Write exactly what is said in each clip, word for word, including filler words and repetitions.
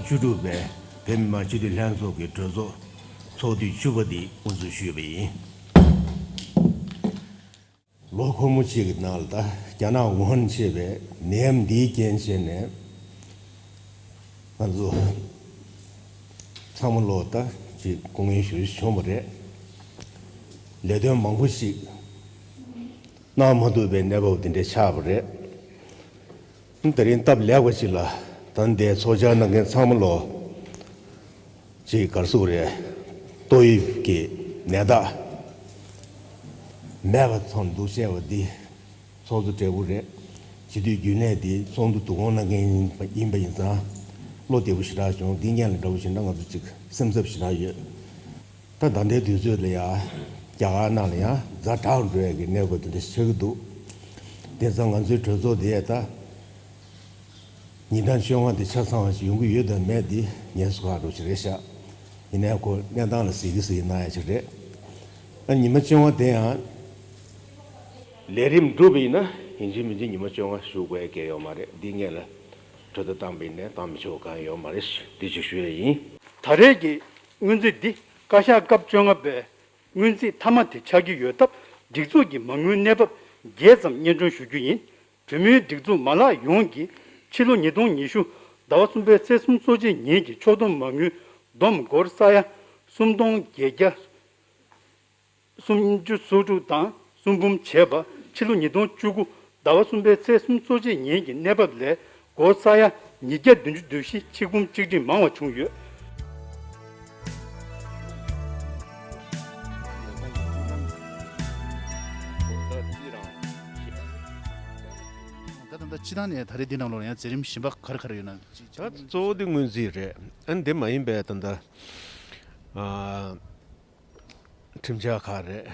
བཅུ་དྲུག་པའི་བོད་མི་མང་སྤྱི་འཐུས་ལྷན་ཚོགས་ཀྱི་གྲོས་ཚོགས་ཚོགས་དུས་བཅུ་པ་འདི་དབུ་འཛུགས་ཞུས་པ་ཡིན། ལོ་འཁོར་མོ་གཅིག་གི་ནང་ལ་ད་རྒྱ་ནག་ཝུ་ཧན་ཞེས་པའི་ནད་ཡམས་འདིའི་རྐྱེན་བྱས་ནས་ང་ཚོ་ཚང་མ་ལོ་ད་ཅིག་སྐུ་ངལ་ཞེ་པོ་བྱུང་བ་རེད། ལས་དོན་མང་པོ་ཞིག་གནང་མ་ཐུབ་པའི་གནས་བབ་འདི་འདྲ་ཆགས་པ་རེད། དེ་རིང་སྟབས་ལེགས་པ་ཞིག་ལ་ད་ལྟའི་ཚོགས་བཅར་གནང་མཁན་ཚང་མ་ལོ་ཅིག་ག་རེ་ཟེར་དགོས་རེད། ཏོག་དབྱིབས་ཀྱི་ནད་རྟགས་མེད་པ་ཚོར་འདུག་བཤད་པ་འདི་ཚོགས་གཙོ་སྦྲེལ་པོ་རེད། སྤྱི་འཐུས་རྒྱུན་ལས་འདི་ཚོགས་འདུ་བསྡུ་སྐོང་གནང་མཁན་ཡིན་པ་ཡིན་ཙང་བློ་བདེ་པོ་ཞེ་དྲག་བྱུང་། འདི་སྔོན་ལ་འདྲ་པོ་ཞིག་ན་ང་ཚོ་ཅིག་སེམས་འཚབ་ཞེ་དྲག་ཡོད། ད་ད་ལྟའི་དུས་ཚོད་ལ་ཡང་རྒྱ་གར་ནང་ལ་ཡང་ཛ་དྲག་འགྲོ་ཡ་གི་གནས་བབ་དེ་འདྲ་ཆགས་ཀྱི་འདུག་དེ་ཙང་ང་ཚོའི་གྲོས་ཚོགས་དེ་ད་ཉིན་གྲངས་བཅོ་ལྔ་དེ་ཆ་ཚང་བ་ཞིག་ཡོང་གི་ཡོད་དམ་མེད་དེ་ངལ་གསོ་ཁག་འགྲོ་ཞིག་རེད་ཤག་ཡིན་ནའི་ཁོ་གནས་སྟངས་ལ་གཟིགས་ཀྱི་གཟིགས་གནང་ཡ་ཞིག་རེད། ཨ་ཉི་མ་བཅོ་ལྔ་དེ་ཡང་ལས་རིམ་འགྲུབ་པ་ཡིན་ན་ཡིན་གཅིག་མིན་གཅིག་ཉི་མ་བཅོ་ལྔ་བཞུགས་དགོས་ཡ་གང་ཡོད་མ་རེད། འདི་སྔོན་ལ་གྲོས་བསྡུར་བཏང་པ་ཡིན་ནའི་བཏང་མི་ཆོག་གང་ཡོད་མ་རེད། འདི་ཅིག་ཞུ་ཡ་ཡིན། ད་རེས་ཀྱི་སྔོན་རྩིས་འདི་བཀའ་ཤག་སྐབས་བཅོ་ལྔ་པས་སྔོན་རྩིས་མཐའ་མ་དེ་ཆགས་ཀྱི་ཡོད་སྟབས། སྒྲིག་འཛུགས་ཀྱི་མ་དངུལ་གནས་བབ་རྒྱས་ཙམ་སྙན་སྒྲོན་ཞུ་རྒྱུ་ཡིན། གྲོས་མོལ་སྒྲིག་འཛུགས་མ་ལག་ཡོངས་ཀྱིས་ཕྱི་ལོ་ཉིས་སྟོང་ཉི་ཤུ་ཟླ་བ་གསུམ་པའི་ཚེས་གསུམ་གཙོ་ཆེ་ཉིན་གྱི་ཕྱོགས་བསྡོམས་མ་དངུལ་བསྡོམས་སྒོར་ས་ཡ་སུམ་སྟོང་བརྒྱད་བརྒྱ་སུམ་ཅུ་སོ་དྲུག་དང་གསུམ་འབུམ་བྱས་པ། ཕྱི་ལོ་ཉིས་སྟོང་བཅུ་དགུ་ཟླ་བ་གསུམ་པའི་ཚེས་གསུམ་གཙོ་ཆེ་ཉིན་གྱི་གནས་བབ་ལས་སྒོར་ས་ཡ་ཉིས་བརྒྱ་བདུན་ཅུ་དོན་བཞི་ཆིག་འབུམ་གཅིག་ཁྲི་མང་བ་བྱུང་ཡོད། ད་ད་ལྟ་སྤྱི་བཏང་ནས་ད་རེས་འདི་ནང་ལོགས་ཡང་མཛད་རིམ་གཞན་པ་ག་རེ་ག་རེ་ཡོད་ན། ད་གཙོ་བོ་འདི་སྔོན་རྩིས་རེད། ཨ་ནི་འདི་མ་ཡིན་པའི་ད་ལྟ་ཨ། ཁྲིམས་འཆར་ཁག་རེད།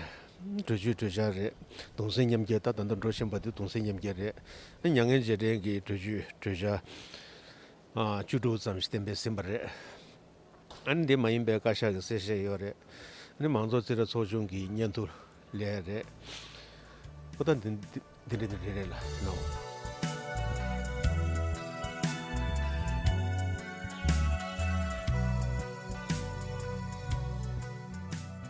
གྲོས་ཆོད་གྲོས་འཆར་རེད། གདུང་སེམས་མཉམ་སྐྱེད། ད་ད་ལྟ་འགྲོ་བཞིན་པ་འདི་གདུང་སེམས་མཉམ་སྐྱེད་རེད། མྱ་ངན་རྗེས་དྲན་གྱི་གྲོས་ཆོད་གྲོས་འཆར་ཨ་བཅུ་དྲུག་ཙམ་ཞིག་གཏན་འབེབས་ཟིན་པ་རེད། ཨ་ནི་འདི་མ་ཡིན་པའི་བཀའ་ཤག་གི་གསལ་བཤད་ཡོད་རེད། ཨ་ནི་མང་གཙོ་རྩིས་ཁྲ་ཚོགས་ཆུང་གི་སྙན་ཐོ་ལས་རེད། ཨོ་ད་འདི་འདི། འདི་འདྲ་འདི་འདྲ་རེད་ལ་ནོ།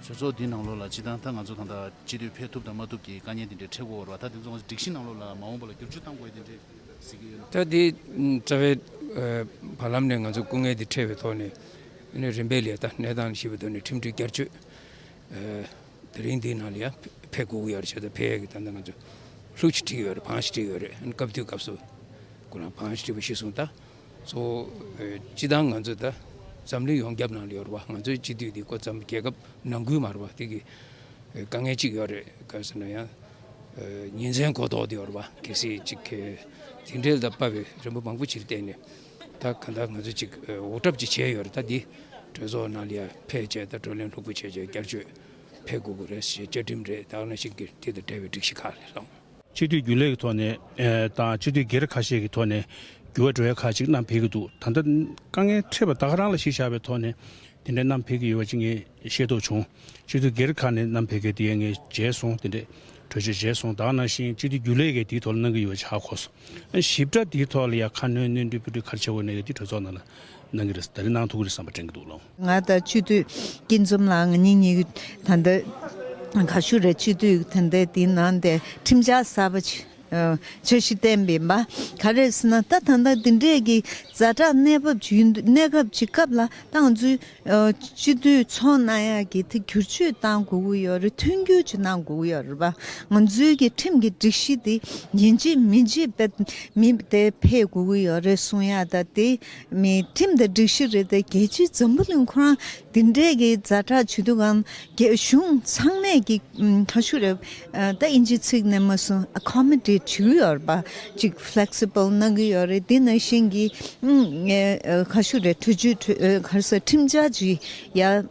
གྲོས་ཚོགས་འདི་ནང་ལོགས་ལ་སྤྱི་བཏང་ད་ང་ཚོ་ད་ལྟ་སྤྱི་འཐུས་ཕེབས་ཐུབ་དང་མ་ཐུབ་ཀྱི་དཀའ་ངལ་འདི་འདྲ་འཕྲད་དགོས་པ་རེད་བ། ད་འདི་ཚོ་ང་ཚོ་སྒྲིག་གཞི་ནང་ལོགས་ལ་མ་འོངས་པ་ལ་བསྒྱུར་བཅོས་གཏང་དགོས་འདི་འདྲ་གཟིགས་ཀྱི་ཡོད་ན། ད་འདི་རྩ་བའི་བར་ལམ་ནས་ང་ཚོ་སྐུ་ངལ་འདི་འཕྲད་པའི་ཐོག་ནས་ཨ་ནི་རིམ་པས་ལས་ད་གནས་སྟངས་ལ་གཞིགས་པའི་ཐོག་ནས་ཁྲིམས་སྒྲིག་བསྐྱར་བཅོས། དེ་རིང་འདིའི་ནང་ལ་ཡང་ཕེབས་དགོས་ཀྱི་ཡོད་རེད། བྱས་ཙང་ཕེབས་ཡས་ཀྱི་ད་ལྟ་ང་ཚོ་ལྷུག་ཅིག་བྲིས་ཡོད་རེད། བང་ཞིག་བྲིས་ཡོད་རེད། ཨ་ནི་སྐབས་དུས་སྐབས་སུ་ཁོ་རང་བང་ཞིག་བྲིས་པ་གཞིར་བཟུང་ད་གཙོ་བོ་སྤྱི་བཏང་ང་ཚོ་ད་འཛམ་གླིང་ཡོངས་ཁྱབ་ནང་ལ་ཡོད་རེད་བ། ང་ཚོའི་སྤྱི་འཐུས་འདི་ཁོ་ཙམ་རྒྱལ་ཁབ་ནང་ཁུལ་མ་རེད་བ། དེ་གི་དཀའ་ངལ་ཅིག་ཡོད་རེད། ག་རེ་ཟེར་ན་ཡང་ཉིན་མཚན་གོ་ལྡོག་དེ་ཡོད་རེད་བ། གལ་སྲིད་ཅིག་གི་དེ་འདྲའི་ལ་དཔག་པའི་རིམ་པ་མང་པོ་ཅིག་བལྟས་ནས་ད་གང་ལྟར་ང་ཚོ་ཅིག་འུག་སྒྲ་ཅིག་བྱས་ཡོད་རེད། ད་འདི་གྲོས་ཚོགས་ནང་ལ་ཡང་ཕེབས་བྱས་ད་བགྲོ་གླེང་ལྷུག་པོ་བྱས་བྱས་བསྐྱར་བཅོས་ཕེབས་དགོས་ཀྱི་རེད་ཞེས་བཅའ་ཁྲིམས་རེད། ད་ག་ནང་བཞིན་གྱི་དེ་དང་འབྲེལ་བའི་སྒྲིག་གཞི་ཁག་ལས་ལྷག་སྤྱི་འཐུས་རྒྱུན་ལས་ཀྱི་ཐོག་ནས་ཨེ་དང་སྤྱི་འཐུས་སྒེར་ཁ་ཤས་ཀྱི་ཐོག་ནས་འགྱུར་བ་འགྲོ་ཡ་ཁག་ཅིག་བསྣམས་ཕེབས་ཀྱི་འདུག་ད་ལྟ་དཀའ་ངལ་འཕྲད་པ་ད་ག་རང་ལ་གཞི་བཞག་པའི་ཐོག་ནས་དེ་འདྲའི་བསྣམས་ཕེབས་ཀྱི་ཡོད་པ་ཅིག་ངས་ཤེས་རྟོགས་བྱུང་། སྤྱི་འཐུས་སྒེར་ཁག་ནས་བསྣམས་ཕེབས་མཁན་དེ་ངས་མཇལ་སོང་། དེ་འདྲའི་གྲོས་ཆོད་མཇལ་སོང་། ད་ག་ནང་བཞིན་སྤྱི་འཐུས་རྒྱུན་ལས་ཀྱིས་དེའི་ཐོག་ལ་གནང་གི་ཡོད་པ་ཅིག་ཧ་གོ་སོང་། ཞིབ་ཕྲ་དེའི་ཐོག་ལ་ཡ་ཁ་སྣོན་སྣོན་འཕྲི་སྤུ་འཕྲི་ག་རེ་བྱེད་དགོས་ན་ཡ་དེ་གྲོས་ཚོགས་ནང་ལ་གནང་གི་རེད། ད་རེས་གནང་ཐུབ་ཀྱི་རེད་བསམ་པ་དྲན་གྱི་འདུག་ལགས། ང་དང་སྤྱི་འཐུས་སྐྱིད་འཛོམས་ལགས་ང་གཉིས་གཉིས་ཀྱིས་ད་ལྟ་ག་ཞུ་རེད། སྤྱི་འཐུས་ད་ལྟ་དེའི་ནང་དེ་ཁྲིམས་འཆར་གསར་པ་ཅིག་ཨ་འཆར་གཞི་བཏོན་པ་ཡིན་པ། ག་རེ་ཟེར་ན་ད་ད་ལྟ་འདི་འདྲས་ཀྱི་ཛ་དྲག་གནས་བབ་ཅིག་ཡིན་དུས་གནས་སྐབས་ཅིག་སྐབས་ལ་ད་ང་ཚོའི་ཨ་སྤྱི་འཐུས་ཚོགས་གནང་ཡག་གི་དེ་བསྒྱུར་བཅོས་གཏང་དགོས་ཀྱི་ཡོད་རེད། མཐུན་འགྱུར་ཅིག་གནང་དགོས་ཀྱི་ཡོད་རེད་པ། ང་ཚོའི་གི་ཁྲིམས་ཀྱི་སྒྲིག་གཞི་དེ་ཡིན་གཅིག་མིན་གཅིག་དཔེ་མི་དེ་ཕེབས་དགོས་ཀྱི་ཡོད་རེད་གསུང་ཡག་ད་དེ་མི་ཁྲིམས་དང་སྒྲིག་གཞི་རེད་དེ། རྒྱལ་སྤྱིའི་འཛམ་བུ་གླིང་ཁོ་རང་འདི་འདྲས་ཀྱི་ཛ་དྲག་བྱེད་དུས་གང་རྒྱལ་གཞུང་ཚང་མས་ཀྱི་ཁ་ཤུ་རེད། ད་ཨིན་ཇི་ཚིག་ནས་མ་སོང་ཨ་ཁོ་མོ་ཌེཊ་བྱེད་ཀྱི་ཡོད་རེད་པ། ཅིག་ཕི་ལེག་སི་བལ་གནང་གི་ཡོད་རེད། དེ་ནང་བཞིན་གྱི་ཁ་ཤུ་རེད། གྲོས་ཆོད་ག་རེ་ཟེར་ཁྲིམས་འཆར་ཅིག་ཡ།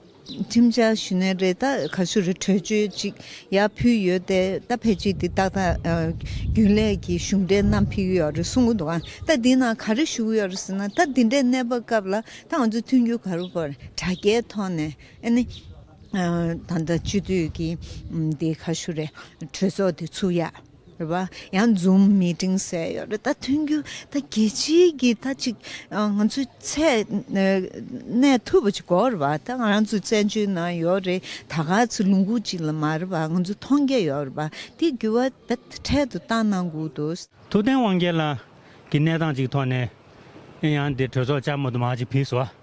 ཁྲིམས་འཆར་ཞུ་ནས་རེད། ད་ག་ཞུ་རེད། གྲོས་ཆོད་ཅིག་ཡར་ཕུལ་ཡོད་དེ། ད་ཕལ་ཆེར་འདི་ཏག་ཏག་ཨ་རྒྱུན་ལས་ཀྱི་གཞུང་འབྲེལ་བསྣམས་ཕུལ་གྱི་ཡོད་རེད་གསུང་གི་འདུག་ཨ་ད་འདི་ནང་ག་རེ་ཞུ་གི་ཡོད་རེད་ཟེར་ན། ད་འདི་འདྲའི་གནས་བབ་སྐབས་ལ་ད་ང་ཚོ་མཐུན་འགྱུར་ག་རེ་དགོས་རེད། དྲ་རྒྱའི་ཐོག་ནས་ཨ་ནི་ཨ་ད་ལྟ་སྤྱི་འཐུས་ཀྱི་ཨམ་འདི་ག་ཞུ་རེད། གྲོས་ཚོགས་འདི་ཚུགས་ཡག་རེད་བ། ཡང་Zoom meeting་ཟེར་ཡོད་རེད། ད་མཐུན་འགྱུར་ད་རྒྱལ་སྤྱིའི་གི་ད་ཅིག་ང་ཚོའི་ཚད་གནས་ཐུབ་པ་ཅིག་དགོས་རེད་བ། ད་ང་རང་ཚོའི་བཙན་བྱོལ་ནང་ཡོད་རེད། ད་ག་ཚོད་ལུང་ཁུག་ཅིག་ལ་མ་རེད་བ། ང་ཚོ་མཐོང་རྒྱ་ཡོད་རེད་བ། དེ་འགྱུར་བ་ད་འཕྲལ་དུ་བཏང་གནང་དགོས་འདུག། ཐུབ་བསྟན་དབང་རྒྱལ་ལགས་ཀྱི་གནས་སྟངས་ཅིག་ཐོག་ནས་ཨེ་ཡང་འདི་གྲོས་ཚོགས་བཅར་མ་ཐུབ་མ་ཅིག་ཕེབས་སོང་བ།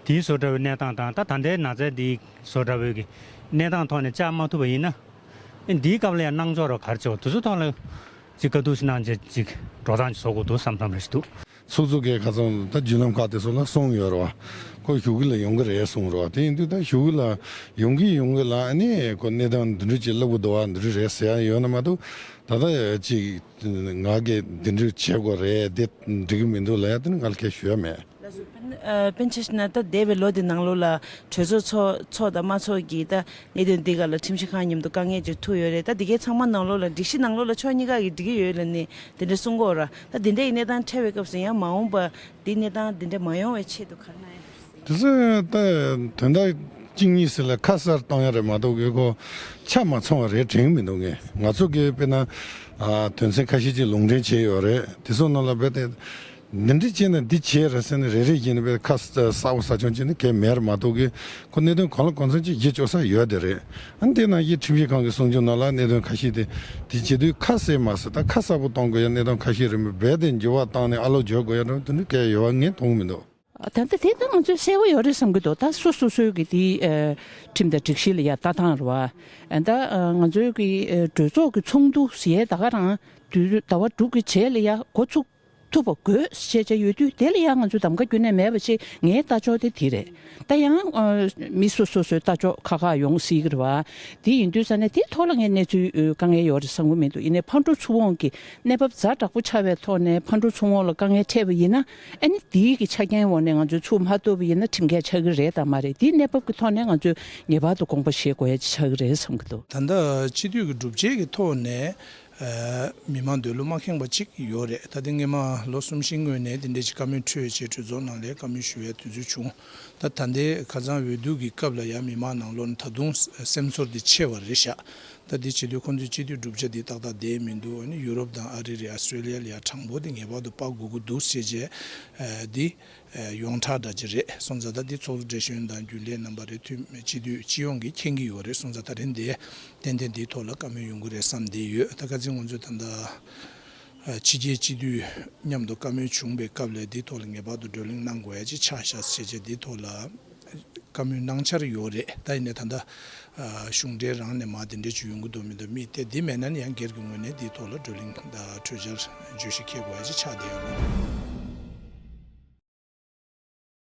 དེའི་བཟོ་འདྲ་བའི་གནས་སྟངས་དང་ད་ད་ལྟའི་ན་ཚ་འདི་བཟོ་འདྲ་བའི་གི་གནས་སྟངས་ཐོག་ནས་བཅར་མ་ཐུབ་པ་ཡིན་ན། ཨེ་འདིའི་སྐབས་ལ་ཡང་གནང་ཕྱོགས་རོ་ག་རེ་བྱེད་དགོས་དེ་ཚོ་ཐོག་ལ་ཅིག་བཀའ་བསྡུར་ཞིག་གནང་བྱས་ཅིག་འགྲོ་སྟངས་ཅིག་བཟོ་དགོས་འདུག་བསམ་བསམ་རེ་ཞིག་འདུག། ཚོགས་གཙོ་གིས་ཁ་སང་ད་བརྒྱུད་ལམ་ཁག་དེ་ཚོ་ལ་གསུངས་ཡོད་རེད་བ། ཁོ་ཞུ་གི་ལ་ཡོང་གི་རེད་གསུངས་རེད་བ། དེ་ཡིན་དུས་ད་ཞུ་གི་ལ་ཡོང་གི་ཡོང་གི་ལ་ཨ་ནི་ཁོ་གནས་སྟངས་འདི་འདྲ་ཅིག་སླེབས་གི་འདུག་བ། འདི་འདྲ་རེད་ཟེར་ཡ་ཡོད་ན་མ་གཏོགས། ད་ལྟ་ཡ་ཅིག་ང་གིས་འདི་འདྲ་བྱེད་དགོས་རེད། འདི་འགྲིག་གི་མི་འདུག་ལབ་ཡ་དེ་ནི་ང་ལ་གའི་ཞུ་ཡ་མེད། ལགས་སོ། པཎ་ཨ་པཎ་ཆེན་ཞིག་ན་ད་འདས་པའི་ལོ་འདི་ནང་ལོགས་ལ་གྲོས་ཚོགས་ཚོགས་ཚོགས་དང་མ་ཚོགས་ཀྱི་ད་གནད་དོན་འདི་ག་ལ་ཁྲིམས་ཞིབ་ཁང་མཉམ་དུ་དཀའ་ངལ་ཅིག་ཐུག་ཡོད་རེད། ད་འདི་གའི་ཚང་མ་ནང་ལོགས་ལ་སྒྲིག་གཞི་ནང་ལོགས་ལ་ཕྱོགས་གཉིས་ཀ་གིས་འགྲིག་གི་ཡོད་ལབ་ནས་དེ་འདྲ་གསུང་གི་ཡོད་རེད། ད་འདི་འདྲ་ཡི་གནས་སྟངས་འཕྲད་པའི་སྐབས་སུ་ཡང་མ་འོངས་པ་འདི་གནས་སྟངས་འདི་འདྲ་མ་ཡོང་བའི་ཆེད་དུ་ག་རེ་གནང་ཡ་རེད། དེ་ཚོ་ད་དོན་དག་གཅིག་གཉིས་ཟེར་ལ་ཁ་གསལ་བཏང་ཡ་རེད་མ་གཏོགས་གི་ཁོ་ཆ་མ་ཚང་བ་རེད་དྲན་གི་མི་འདུག་ངས། ང་ཚོ་གི་དཔེར་ན་ཨ་དོན་ཚན་ཁ་ཤས་ཅིག་ལུང་འདྲེན་བྱས་ཡོད་རེད། དེ་ཚོ་ནང་ལ་རྦད་དེ་འདི་འདྲ་བྱས་ན་འདི་བྱས་རེད་ཟེར་ནས་རེ་རེ་བཞིན་དུ་རྦད་ཁ་གསལ་པོ་གསལ་རྐྱང་བྱས་ནས་གལ་མེད་རེད་མ་གཏོགས་གི་ཁོ་གནད་དོན་གང་ལ་གང་འཚམ་ཅིག་བརྗེ་བཅུག་ས་ཡོད་དེ་རེད། ཨ་ནི་དེ་ནང་བཞིན་ཁྲིམས་ཞིབ་ཁང་གི་གསུང་ཆོས་ནང་ལ་གནད་དོན་ཁ་ཤས་དེ་དེ་བྱེད་དུས་ཁ་གསལ་མ་ཟེར་ད་ཁ་གསལ་པོ་གཏོང་དགོས་ཡ་གནད་དོན་ཁ་ཤས་རེད་མོད། རྦད་དེ་འགྱུར་བ་བཏང་ནས་ཨ་ལོ་བརྗོད་དགོས་ཡ་འདྲ་བོ་དེ་འདྲ་གལ་ཡོད་པ་ངས་མཐོང་གི་མི་འདུག། ད་ལྟ་དེ་ད་ང་ཚོས་གསལ་པོ་ཡོད་རེད་བསམ་གྱི་འདུག། ད་སོ་སོ་སོའི་གི་དེ་ཨ་ཁྲིམས་དང་སྒྲིག་གཞི་ལ་ཡ་ལྟ་སྟངས་རེད་བ། ཨ་ད་ཨ་ང་ཚོའི་གི་ཨ་གྲོས་ཚོགས་ཀྱི་ཚོགས་འདུ་ཟེར་ཡས་ད་ག་རང་དུས་ཟླ་བ་དྲུག་གི་རྗེས་ལ་ཡ་འགོ་ཚུགས་ཐུབ་པ་དགོས་ཞེས་བྱས་ཡོད་དུས་དེ་ལ་ཡ་ང་ཚོས་གདམ་ག་ཁྱོན་ནས་མེད་པ་ཞིག་ངའི་ལྟ་ཕྱོགས་དེ་དེ་རེད། ད་ཡང་ཨ་མི་སོ་སོ་སོའི་ལྟ་ཕྱོགས་ཁག་ཁག་ཡོང་སྲིད་ཀྱི་རེད་བ། དེ་ཡིན་དུས་ས་ནས་དེའི་ཐོག་ལ་ངས་གནས་ཚུལ་ཨ་དཀའ་ངལ་ཡོད་རེད་བསམ་གྱི་མི་འདུག། ཡིན་ནའི་ཕར་འགྲོ་ཚུར་འོང་གི་གནས་བབ་ཛ་དྲག་པོ་ཆགས་པའི་ཐོག་ནས་ཕར་འགྲོ་ཚུར་འོང་ལ་དཀའ་ངལ་འཕྲད་པ་ཡིན་ན། ཨ་ནི་དེའི་གི་ཆ་རྐྱེན་འོག་ནས་ང་ཚོས་ཚུར་མ་གཏོགས་པ་ཡིན་ན་ཁྲིམས་འགལ་ཆགས་ཀྱི་རེད་དམ་མ་རེད། དེའི་གནས་བབ་ཀྱི་ཐོག་ནས་ང་ཚོས་ངེས་པར་དུ་དགོངས་པ་བཞེས་དགོས་ཡ་ཅིག་ཆགས་ཀྱི་རེད་བསམ་གྱི་འདུག། ད་ལྟ་སྤྱི་འཐུས་ཀྱི་སྒྲུབ་བྱེད་ཀྱི་ཐོག་ནས་ཨ་མི་མང་འདོད་བློ་མ་ཁེངས་པ་ཅིག་ཡོད་རེད། ད་ལྟ་སྔོན་མ་ལོ་གསུམ་བཞི་སྔོན་ནས་དེ་འདྲས་ཅིག་བཀའ་མོལ་འཕྲོད་བྱས་གྲོས་ཚོགས་ནང་ལ་བཀའ་མོལ་ཞུ་ཡ་དུས་ཚོད་བྱུང་། ད་ད་ལྟའི་ཁ་སང་འོས་བསྡུ་གི་སྐབས་ལ་ཡང་མི་མང་ནང་ལོགས་ནས་ད་དུང་སེམས་ཚོར་འདི་ཆེ་བ་རེད་ཤག། ད་འདི་བྱེད་དུས་ཁོང་ཚོའི་སྤྱི་འཐུས་བསྒྲུབ་བྱ་འདི་ཏག་ཏག་བསྡད་མི་འདུག། ཨ་ནི་ཡུ་རོབ་དང་ཨ་རི་རེད། ཨ་སི་ཊྲེ་ལི་ཡ་ལ་ཡ་གྲངས་འབོར་འདི་ངེས་པར་དུ་སྤར་དགོས་ཀྱི་འདུག་ཟེར་བྱས་ཨ་འདི་ཨ་ཡོངས་གྲགས་འདྲ་ཅིག་རེད་སོང་ཙང་། ད་འདི་ཚོགས་གཙོ་བགྲེས་གཞོན་དང་རྒྱུན་ལས་རྣམ་པ་རེད། འཐུས་མི་སྤྱི་འཐུས་སྤྱི་ཡོངས་ཀྱིས་མཁྱེན་གྱི་ཡོད་རེད་སོང་ཙང་། ད་རིང་འདི་ཏན་ཏན་འདིའི་ཐོག་ལ་བཀའ་མོལ་ཡོང་གི་རེད་བསམ་བསྡད་ཡོད། ད་ཁ་སང་ང་ཚོས་ད་ལྟ་ཨ་ཕྱི་རྒྱལ་སྤྱི་འཐུས་མཉམ་དུ་བཀའ་མོལ་བྱུང་བའི་སྐབས་ལ་འདིའི་ཐོག་ལ་ངེས་པར་དུ་བགྲོ་གླེང་གནང་དགོས་ཡ་ཅིག་ཆགས་ཤག་ཟེར་བྱས་འདིའི་ཐོག་ལ་བཀའ་མོལ་གནང་འཆར་ཡོད་རེད། ད་ཡིན་ནའི་ད་ལྟ་ཨ་གཞུང་འབྲེལ་རང་ནས་མར་དེ་འདྲས་ཅིག་ཡོང་གི་འདུག་མི་འདུག་མི་དེ་འདི་མེད་ན་ནི་ཡང་སྒེར་གྱི་ངོས་ནས་འདིའི་ཐོག་ལ་བགྲོ་གླེང་དང་གྲོས་འཆར་བརྗོད་གཞི་འཁྱེར་དགོས་ཡ་ཅིག་ཆགས་བསྡད་ཡོད་རེད།